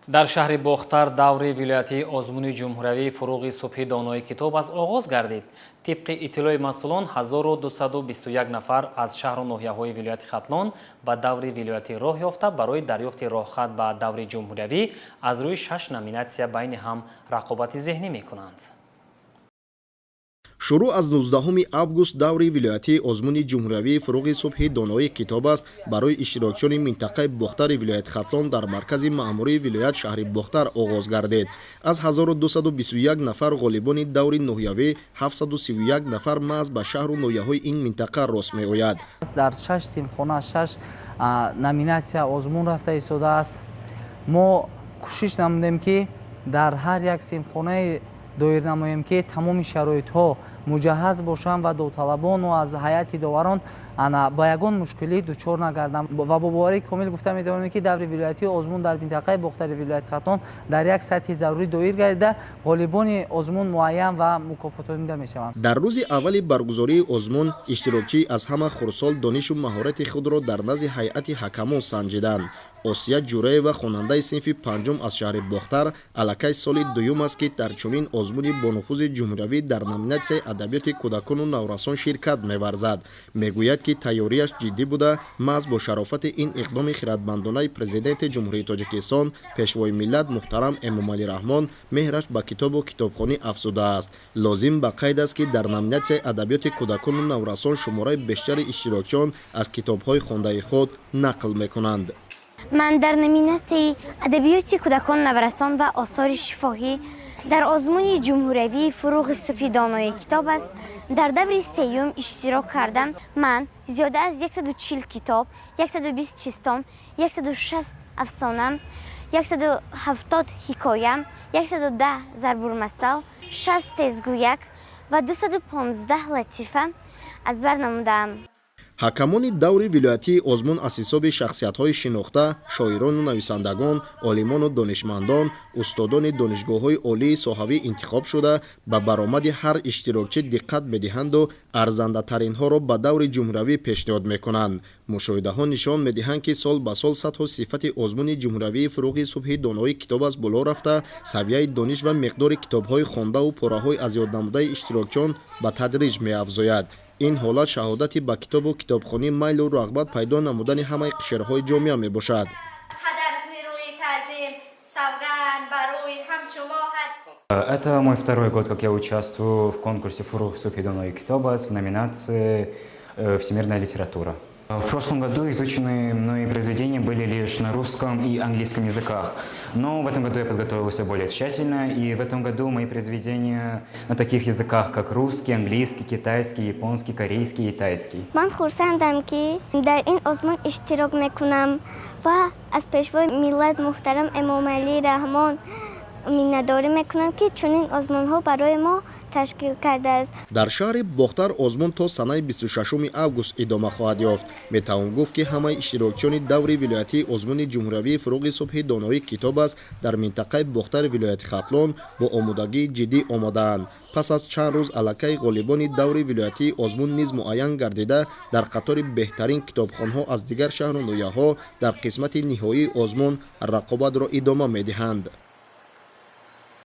Дар шаҳри Бохтар даври вилоятии озмуни ҷумҳуриявии «Фурӯғи субҳи донои китоб» аз оғоз гардид. Тибқи иттилои масъулон, 1221 нафар аз шаҳру ноҳияҳои вилояти Хатлон ба даври вилоятӣ роҳ ёфта, барои дарёфти роҳхат ба даври ҷумҳуриявӣ аз рӯи шаш номинатсия байни ҳам рақобати зеҳнӣ мекунанд. Шурӯъ аз 19 август даври вилоятии озмуни ҷумҳуриявии «Фурӯғи субҳи доноии китоб аст» барои иштирокчиёни минтақаи Бохтари вилояти Хатлон дар маркази маъмурии вилоят, шаҳри Бохтар, оғоз гардид. Аз 1221 нафар ғолибони даври ноҳиявӣ 731 нафар маҳз ба шаҳру ноҳияҳои ин минтақа рост меояд. Дар шаш синфхона, шаш номинатсия озмун рафта истодааст. Мо кӯшиш намудем, ки дар ҳар як синфхонаи доир намоем, ки тамоми шароитҳо муҷаҳҳаз бошанд ва довталабону аз ҳайати доварон ана ба ягон мушкилӣ дучор нагарданд. Ва бо боварии комил гуфта метавонем, ки даври вилоятии озмун дар минтақаи Бохтари вилояти Хатлон дар як сатҳи зарурӣ доир гардида, ғолибони озмун муайян ва мукофотонида мешаванд. Дар рӯзи аввали баргузории озмун иштирокчии аз ҳама хурдсол донишу маҳорати худро дар назди ҳайати ҳакамон санҷиданд. Осия Ҷураева, хонандаи синфи панҷум аз шаҳри Бохтар, аллакай соли дуюм аст, ки дар чунин озмуни бонуфузи ҷумҳуриявӣ дар номинатсияи адабиёти кӯдакону наврасон ширкат меварзад. Мегӯяд, ки тайёрияш ҷиддӣ буда, маҳз бо шарофати ин иқдоми хиратмандонаи Президенти Ҷумҳурии Тоҷикистон, Пешвои миллат муҳтарам Эмомалӣ Раҳмон меҳраш ба китобу китобхонӣ афзудааст. Лозим ба қайд аст, ки дар номинатсияи адабиёти кӯдакону наврасон шумораи бештари иштирокчиён аз китобҳои хондаи худ нақл мекунанд. Ман дар номинатсияи адабиёти кӯдакон, наврасон ва осори шифоҳӣ дар озмуни ҷумҳуриявии «Фурӯғи субҳи донои китоб аст» дар даври сеюм иштирок кардам. Ман зиёда аз 140 китоб, 120 чистон, 160 афсона, 170 ҳикоя, 110 зарбулмасал, 60 тезгӯяк ва 215 латифа аз бар намудаам. Ҳакамони даври вилоятии озмун аз ҳисоби шахсиятҳои шинохта, шоирону нависандагон, олимону донишмандон, устодони донишгоҳҳои олии соҳавӣ интихоб шуда, ба баромади ҳар иштирокчӣ диққат медиҳанду арзандатаринҳоро ба даври ҷумҳуриявӣ пешниҳод мекунанд. Мушоҳидаҳо нишон медиҳанд, ки сол ба сол сатҳу сифати озмуни ҷумҳуриявии «Фурӯғи субҳи доноии китоб аст» боло рафта, савияи дониш ва миқдори китобҳои хондаву пораҳои аз ёднамудаи иштирокчиён ба тадриҷ меафзояд. Ин ҳолат шаҳодати ба китобу китобхонӣ майлу рағбат пайдо намудани ҳамаи қишрҳои ҷомеа мебошад. Қадар рӯи таъзим савганд бар рӯи ҳамчу моҳат. Это мой второй год, как я участвую в конкурсе «Фурӯғ субҳи донои китоб аст» в номинации «Всемирная литература». В прошлом году изученные мной произведения были лишь на русском и английском языках. Но в этом году я подготовился более тщательно, и в этом году мои произведения на таких языках, как русский, английский, китайский, японский, корейский и тайский. Ман хурсандам, ки дар ин озмун иштирок мекунам ва аз Пешвои миллат муҳтарам Эмомалӣ Раҳмон миннатдорӣ мекунам, ки чунин озмунҳо барои мо ташкил кардааст. Дар шаҳри Бохтар озмун то санаи 26 август идома хоҳад ёфт. Метавон гуфт, ки ҳамаи иштирокчиёни даври вилоятии озмуни ҷумҳуриявии «Фурӯғи субҳи доноии китоб аст» дар минтақаи Бохтари вилояти Хатлон бо омодагии ҷиддӣ омодаанд. Пас аз чанд рӯз аллакай ғолибони даври вилоятии озмун низ муайян гардида, дар қатори беҳтарин китобхонҳо аз дигар шаҳру ноҳияҳо дар қисмати ниҳоии озмун рақобатро идома медиҳанд.